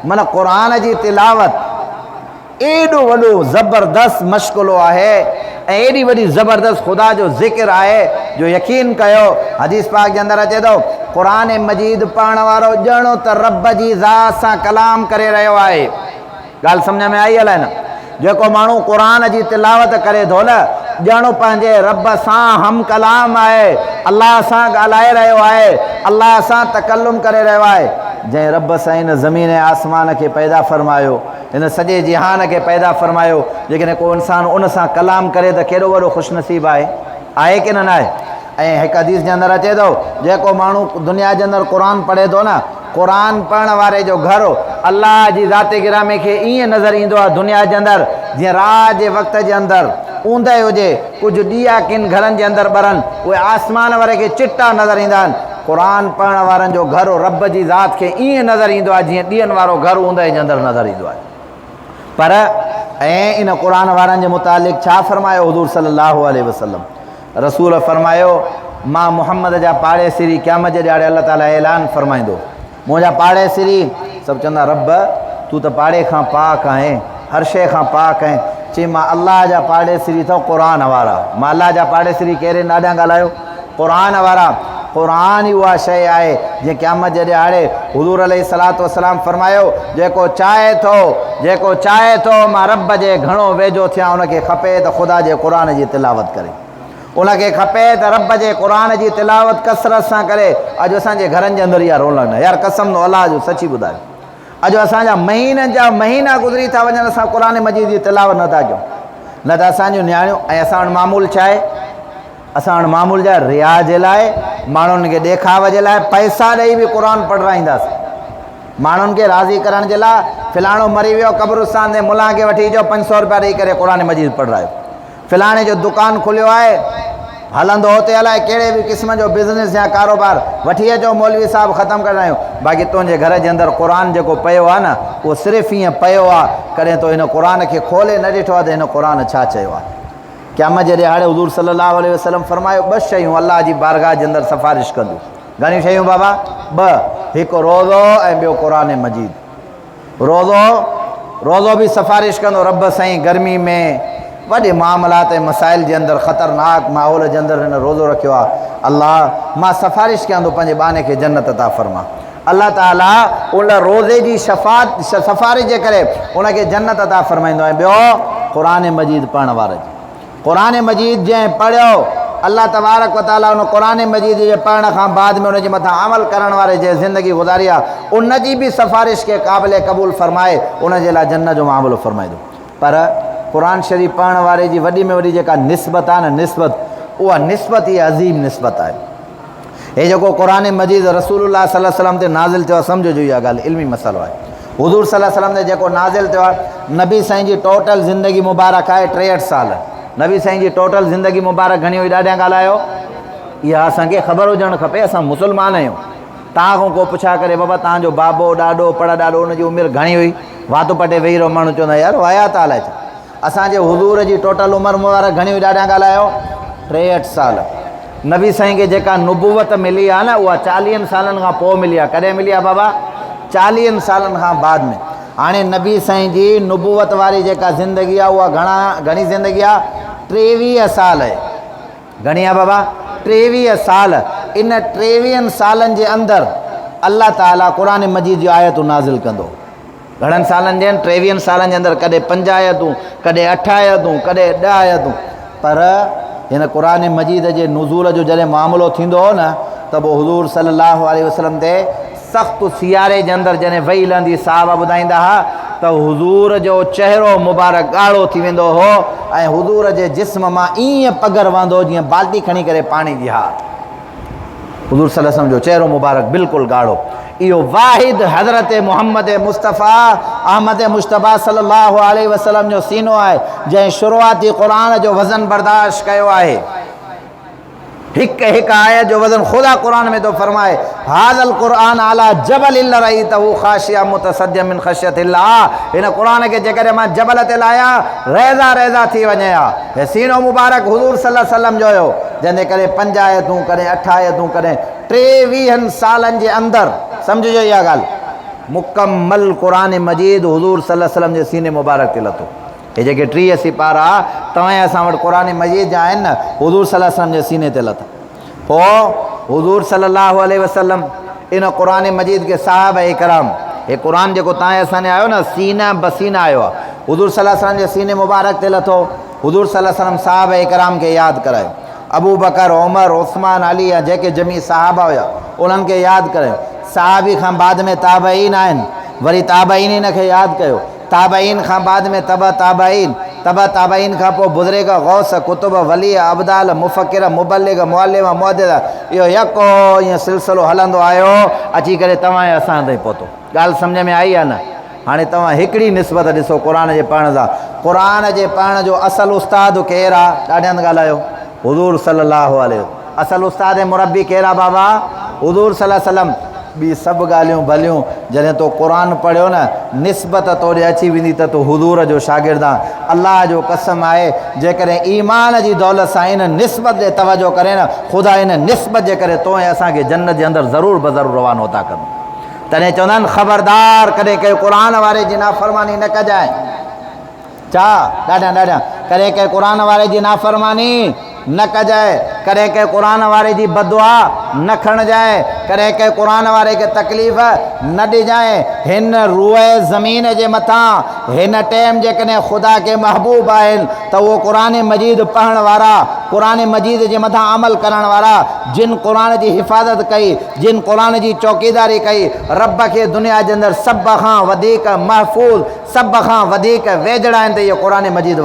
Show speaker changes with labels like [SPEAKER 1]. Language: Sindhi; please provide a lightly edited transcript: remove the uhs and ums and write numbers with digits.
[SPEAKER 1] معنيٰ قرآن جي تلاوت ايڏو وڏو زبردست مشغلو آهي ۽ ايڏي وڏي زبردست خدا جو ذڪر آهي جو يقين ڪيو حديث پاڪ جي اندر اچي ٿو قرآن مجيد پڙهڻ وارو ڄڻ ته رب جي ذات سان ڪلام ڪري رهيو آهي. ڳالهه سمجهه ۾ آئي الائي نه؟ جيڪو ماڻهو قرآن جي تلاوت ڪري ٿو نه ڄڻ پنهنجي رب سان هم ڪلام آهي، الله سان ڳالهائي رهيو آهي، الله سان تڪلم ڪري رهيو آهي. جنهن رب سائين هن زمين ۽ آسمان کي پيدا فرمايو، هن سڄي جهان کي پيدا فرمايو، جيڪڏهن ڪو انسان ان سان ڪلام ڪري ته ڪيڏو وڏو خوش نصيب آهي، آهي ڪي نه ناهي؟ ۽ هڪ حديث جي اندر اچي ٿو، جيڪو ماڻهو دنيا جي اندر قرآن پڙهي ٿو نه، قرآن پڙهڻ واري جو گهر الله جي ذات گرامي کي ائين نظر ايندو آهي دنيا جي اندر جيئن رات جي وقت جي اندر اوندهه هجي، ڪجهه ڏيئا ڪن گهرن جي اندر ٻرن، اهي آسمان واري کي چٽا نظر ايندا آهن. قرآن پڙهڻ وارن جو گهر رب جي ذات کي ائين نظر ايندو آهي جيئن ڏيئن وارو گهر اوندهه جي اندر نظر ايندو آهي. پر ۽ ان قرآن وارن جي متعلق ڇا فرمايو حضور صلي الله عليه وسلم؟ رسول فرمايو، مان محمد جا پاڙيسري قيامت جي ڏهاڙي الله تعاليٰ اعلان فرمائيندو، منهنجا پاڙيسري، سڀ چوندا رب تون ته پاڙي کان پاڪ آهين، هر شيء کان پاڪ آهين، چي مان الله جا پاڙيسري اٿو قرآن وارا، مان الله جا پاڙيسري ڪير آهن ڏاڍيان ڳالهايو؟ قرآن وارا، قرآن ئي اها شيء آهي جيئن قيامت جي ڏهاڙي حضور عليه الصلوة والسلام فرمايو، جيڪو چاهي ٿو، جيڪو چاهي ٿو مان رب جي گهڻو ويجهو ٿيان ان کي کپي ته خدا جي قرآن جي تلاوت ڪري. ان کي کپي ته رب جي قرآن جي تلاوت ڪثرت سان ڪري. اڄ اسان جي گهرن جي اندر اها رونق ناهي. يار قسم ٿو الله جو سچي ٻڌايو اڄ اسان جا مهينن جا مهينا گذري ٿا وڃن اسان قرآن مجيد جي تلاوت نه ٿا ڪيون. نه ته اسان جون نياڻيون ۽ اسان وٽ معمول ڇا آهي؟ اسان وٽ معمول جا رياء جي لاء، ماڻهن کي ڏيکاء جي لاء پئسا ڏئي به قرآن پڙهرائينداسين. ماڻهن کي راضي ڪرڻ جي لاء فلاڻو مري ويو قبرستان تي ملان کي وٺي اچو 500 روپيا ڏئي ڪري قرآن مجيد پڙهرايو. فلاڻي جو دڪان کليو آهي هلندو هتي الائي ڪهڙي به قسم جو بزنس يا ڪاروبار وٺي اچو مولوي صاحب ختم ڪرايو. باقي تنهنجي گهر جي اندر قرآن جيڪو پيو آهي نه اهو صرف ائين پيو آهي ڪڏهن تو هن قرآن کي کولي نه ڏٺو آهي ته هن قرآن ڇا چيو آهي. قيامت جي ڏهاڙي حضور صلي الله عليه وسلم فرمايو، ٻه شيون الله جي بارگاهه جي اندر سفارش ڪنديون. گهڻيون شيون بابا؟ ٻه، هڪ روزو ۽ ٻيو قرآن مجيد. روزو، روزو به سفارش ڪندو، رب سائين گرمي ۾ وڏي معاملات ۽ مسائل جي اندر خطرناڪ ماحول جي اندر هن روزو رکيو آهي، الله مان سفارش ڪيان ٿو پنهنجي ٻانهي کي جنت عطا فرما. الله تعالي ان روزي جي شفاعت سفارش جي ڪري ان کي جنت عطا فرمائيندو ۽ ٻيو قرآن مجيد پڙهڻ واري جي قرآن مجيد جنهن پڙهيو الله تبارڪ و تعالي ان قرآن مجيد جي پڙهڻ کان بعد ۾ ان جي مٿان عمل ڪرڻ واري جنهن زندگي گذاري آهي ان جي به سفارش کي قابل قبول فرمائي ان جي لاء جنت جو معاملو فرمائيندو پر قرآن شريف پڙهڻ واري جي وڏي ۾ وڏي جيڪا نسبت آهي نه نسبت اها نسبت ئي عظيم نسبت آهي هي جيڪو قرآن مجيد رسول الله صلي الله عليه وسلم تي نازل ٿيو آهي سمجهو جو اها ڳالهه علمي مسئلو آهي حضور صلي الله عليه وسلم تي جيڪو نازل ٿيو آهي نبي سائين جي ٽوٽل زندگي مبارڪ آهي 63 سال نبي سائين جي ٽوٽل زندگي مبارڪ گهڻي هئي ڏاڍيان ڳالهايو اها اسان کي خبر هجڻ کپي اسان مسلمان آهيون تان کان ڪو پڇا ڪري بابا تان جو بابو ڏاڏو پڙ ڏاڏو ان جي عمر گهڻي هئي وات پٽي ويهي رهو ماڻهو چوندا يار وايا ته الائي ڇا اسان جي حضور جي ٽوٽل عمر مبارڪ گهڻي هئي ڏاڍيان ڳالهايو 63 سال نبي سائين کي جيڪا نبوت ملي آ نه اها چاليهن سالن کان پوء ملي آ ڪڏهن ملي آ بابا چاليهن سالن کان بعد ۾ هاڻي نبي سائين جي نبوت واري جيڪا زندگي آ اها گهڻا گهڻي زندگي آ 23 سال آهي گهڻي آ بابا 23 سال ان 23 سالن جي اندر الله تعالي قرآن مجيد جون آيتون نازل ڪندو گهڻن سالن جي ٽيويهن سالن جي اندر ڪڏهن پنج آيتون، ڪڏهن اٺ آيتون، ڪڏهن ڏهه آيتون. پر هن قرآن مجيد جي نزول جو جڏهن معاملو ٿيندو هو نه ته پوء حضور صلي الله عليه وسلم تي سخت سياري جي اندر جڏهن وحي لهندي صحابه ٻڌائيندا ها ته حضور جو چهرو مبارڪ ڳاڙهو ٿي ويندو هو ۽ حضور جي جسم مان ائين پگهر وهندو هو جيئن بالٽي کڻي ڪري پاڻي جي ها. حضور صلي الله عليه وسلم جو چهرو مبارڪ بلڪل ڳاڙهو. اهو واحد حضرت محمد مصطفيٰ احمد مجتبيٰ صلي الله عليه وسلم جو سينو آهي جنهن شروعاتي قرآن جو وزن برداشت ڪيو آهي. هڪ هڪ آيت جو وزن خدا قرآن ۾ ٿو فرمائي هذا القرآن على جبل لرأيته خاشعا متصدعا من خشية الله هن قرآن کي جيڪڏهن مان جبل تي لاهيان ريزا ريزا ٿي وڃي ها. هي سينو مبارڪ حضور صلي الله عليه وسلم جو هيو جنهن تي ڪڏهن پنج آيتون، ڪڏهن اٺ آيتون، ڪڏهن ٽيويهن سالن جي اندر، سمجهجو اها ڳالهه، مڪمل قرآن مجيد حضور صلي الله عليه وسلم جي سيني مبارڪ تي لٿو. هي جيڪي 30 سيپارا توهان ۽ اسان وٽ قرآن مجيد جا آهن نه، حضور صلي الله عليه وسلم جي سيني تي لٿا. پوء حضور صلي الله عليه وسلم ان قرآن مجيد کي صحابه ڪرام، هي قرآن جيڪو توهان ۽ اسان ڏي آيو نه، سينه بسينه آيو آهي، حضور صلي الله عليه وسلم جي سيني مبارڪ تي لٿو. حضور صلي الله عليه وسلم صحابه ڪرام کي ياد ڪرايو. ابوبڪر، عمر، عثمان، علي يا جيڪي جميع صحابه هيا انهن کي ياد ڪرايو. صحابي کان بعد ۾ تابعين آهن، وري تابعين ان کي ياد ڪيو. تابعين کان بعد ۾ تبع تابعين، تبع تابعين کان پوء بزرگ، غوث، قطب، ولي، ابدال، مفڪر، مبلغ، معلم، محدث، اهو يڪو ائين سلسلو هلندو آيو اچي ڪري توهان ۽ اسان تائين پهتو. ڳالهه سمجهه ۾ آئي يا نه؟ هاڻي توهان هڪڙي نسبت ڏسو قرآن جي پڙهڻ سان. قرآن جي پڙهڻ جو اصل استاد ڪير آ؟ ڏاڍي هنڌ ڳالهايو. حضور صلي الله عليه اصل استاد ۽ مربي ڪير آ بابا؟ حضور صلي الله عليه وسلم. ٻي سڀ ڳالهيون ڀليون، جڏهن تو قرآن پڙهيو نه، نسبت تو ڏي اچي ويندي ته تون حضور جو شاگرد آن. الله جو قسم آهي جيڪڏهن ايمان جي دولت سان ان نسبت ڏي توجه ڪرين نه، خدا ان نسبت جي ڪري تو ۽ اسان کي جنت جي اندر ضرور بضرور روانو عطا ڪندو. تڏهن چوندا آهن خبردار ڪڏهن ڪنهن قرآن واري جي نافرماني نه ڪجانء. ڇا؟ ڏاڍيان ڏاڍيان ڪڏهن ڪنهن قرآن واري جي نافرماني نه ڪجانء، ڪڏهن ڪنهن قرآن واري جي بددعا نه کڻجانء، ڪڏهن ڪنهن قرآن واري کي تڪليف نه ڏجانء. هن روء زمين جي مٿان هن ٽيم جيڪڏهن خدا کي محبوب آهن ته اهو قرآن مجيد پڙهڻ وارا، قرآن مجيد جي مٿان عمل ڪرڻ وارا، جن قرآن جي حفاظت ڪئي، جن قرآن جي چوڪيداري ڪئي، رب کي دنيا جي اندر سڀ کان وڌيڪ محفوظ، سڀ کان وڌيڪ ويجهڙا آهن ته اهي قرآن مجيد وارا.